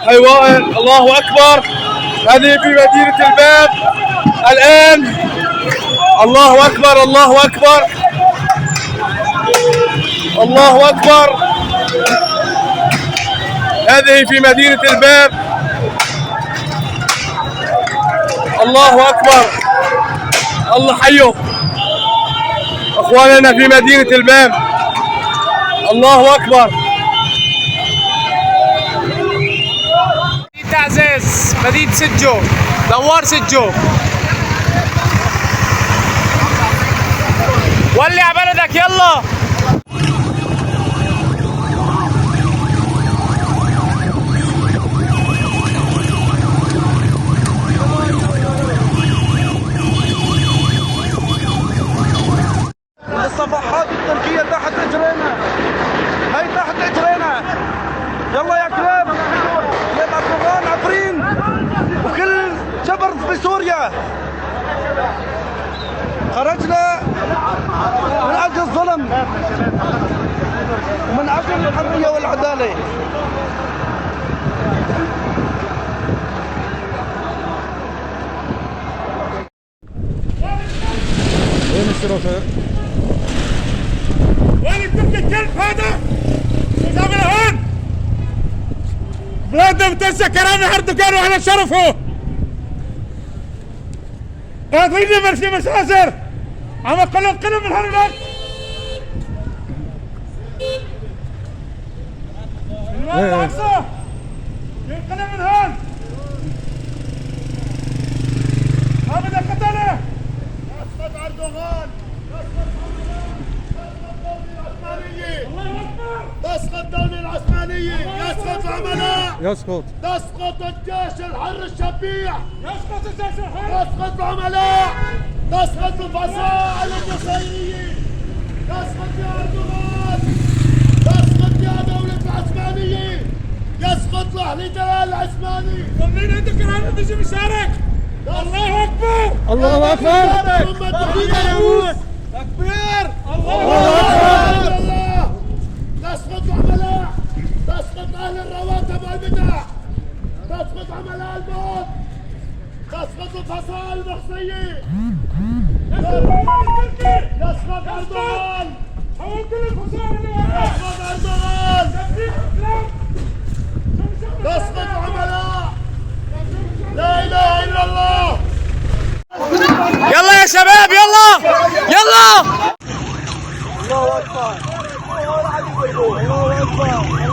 هاي وائل. الله اكبر، هذه في مدينة الباب الان. الله اكبر، الله اكبر، الله اكبر. هذه في مدينة الباب. الله اكبر، الله حيو اخواننا في مدينة الباب. الله اكبر. تعزيز مدينة سجو، دوار سجو. ولع بلدك يلا. الصفحات التركية تحت اجرينا، هي تحت اجرينا. يلا يا كلاب، يا اردوغان، عفرين وكل جبر في سوريا. خرجنا من اجل الظلم ومن اجل الحرية والعدالة. وين التركي الكلب هذا؟ شو تعمل هون؟ بلادنا بتنسى كرامة اردوغان وعلى شرفه. قادرين نمشي مساسر، عم اقول لهم قلوا من هون هناك. من وين الأقصى؟ ينقلب من هون. ما بدك قتله. يسقط اردوغان، تسقط الدولة العثمانية، يسقط العملاء، يسقط، تسقط الجيش الحر الشبيح، يسقط الجيش الحر، تسقط العملاء، تسقط الفصائل النصيرية، تسقط يا اردوغان، تسقط يا دولة العثمانية، يسقط الاحتلال العثماني. مين عنده كرامة بيجي بيشارك. الله اكبر، الله اكبر، تكبير، الله اكبر، الله. تسقط العملاء، تسقط اهل الرواتب والبدع، تسقط عملاء الموت، تسقط الفصائل المحصية، يسقط اردوغان، حول كل الفصائل اللي وراك، يسقط اردوغان، تسقط العملاء، لا اله الا الله. يلا يا شباب، يلا يلا. الله اكبر، الله اكبر.